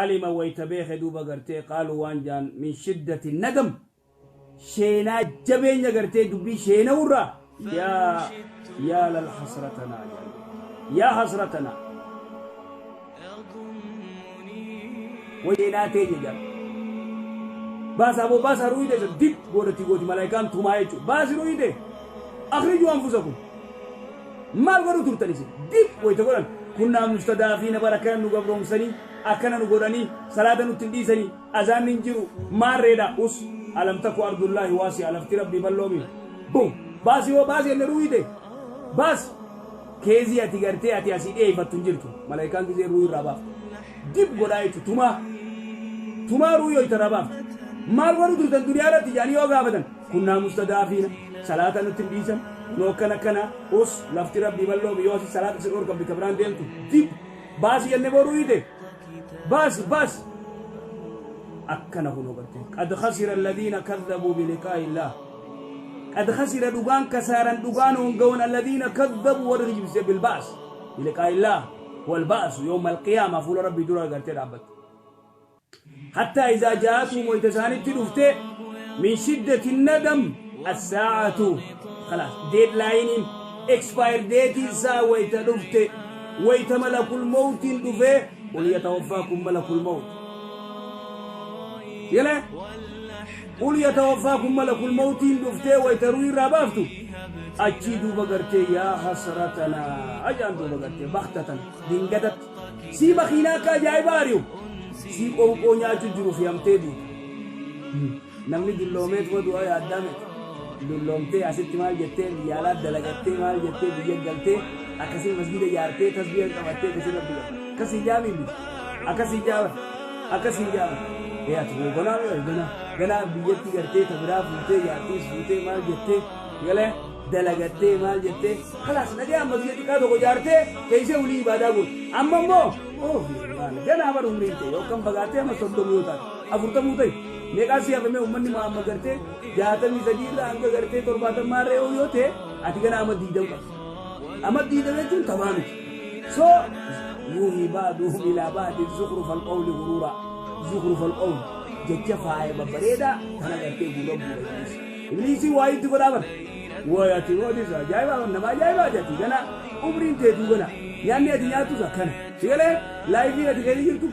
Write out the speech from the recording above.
Alima wayta beeke duuba gartee qaaluu waan jaan min shiddati nadam sheenaa jabeenya gartee dubbii sheena'urraa yaa yaa lal hasratanaa jaan yaa hasratanaa way sheenaa teenya jaan baasaa boo baasaa ru'ii teessan dib goodatti gooti malaayikaan tumaa jechuudha baasi ru'ii tee akhrijuu anfusakum Maal godhuu turtan isin? Dib wayta godhan kunnaa mustadaafiina bar akkana nu gabroomsanii akkana nu godhanii salaata nutti hin dhiisanii azaanni hin jiru maarreedha us alam taku ardullaahi waasi'a lafti rabbii bal'oomi bum baasi hoo baasi jenne ruuhii tee baasi keezii ati gartee ati asii dhiyeeyfattu hin jirtu malaayikaan gizee ruuhii irraa baaftu dib godhaa jechu tumaa tumaa ruuhii hoyta irraa baaftu maal godhuu turtan duniyaa irratti jedhanii yoo gaafatan Kunnaa mustadaafiina, salaata nutti hin dhiisan, kunoo akkana akkana, us, lafti Rabbii bal'oomi yoo asi salaata si dhoorkan bikka biraan deemtu, dib, baasi jenne boo ru'ii tee, baasi, baasi. Akkana kunoo gartee. Qad khasira alladhiina kadhabuu biliqaa'i illaah. Qad khasira dhugaan kasaaran dhugaan hoongawan alladhiina kadhabuu warri kijibsiise bilba'as biliqaa'i illaah wal ba'asu yawma alqiyaama fuula Rabbii dura gartee dhaabbattu. Hattaa izaa jaa'atuhum wayta isaanitti dhufte min shiddati nadam assaa'atu khalaas deedlaayiniin expire deetiin isaa wayta dhufte wayta malakul mawtiin dhufee qul yatawaffaakum malakul mawt yala qul yatawaffaakum malakul mawtiin dhuftee wayta ru'ii irraa baaftu achii duuba gartee yaa hasratanaa ajaan duuba gartee baktatan dingatatti Sii makiinaa akka ajaa'ibaa ari'u. Sii qoonqoo nyaachuu jiru fe'amtee duuta. Namni dulloomeetuma du'a yaaddaa miti. Dulloomtee asitti maal jettee biyya alaa dalagattee maal jettee biyya galtee akkasii masgiida ijaartee tasbiya qabattee akkasii rabbi gabba. Akkasii jaamii miti. Akkasii jaama. Akkasii jaama. Ee ati hoo ganaa ganaa ganaa biyyatti gartee ta biraa fuutee jaartiis fuutee maal jettee galee dalagattee maal jettee kalaas nagayaan masgiida xiqqaa tokko ijaartee teessee wulii ibaadaa goote amma immoo oofi maal ganaa bar umriin ta'e yookaan fagaattee amma soddomuu yoo taate afurtamuu ta'e meeqaa si hafamee uummanni moo amma gartee 63 irraa hanga gartee 70 irra yoo ta'e ati ganaa amma 20 qabda amma 20 jechuun taphaa miti so yuuhii ba'duhum ilaa ba'din zukhrufal qawli guruuraa zukhrufal qawli jecha faaya babbareedaa kana gartee gurra guura ibliis Ibliisiin waa itti godhaa bar. Way ati hoodis ajaa'ibaa nama ajaa'ibaa ati gana umriin teetuu gana nyaanni ati nyaattus akkana. Si galee laayifiin ati keessa jirtu.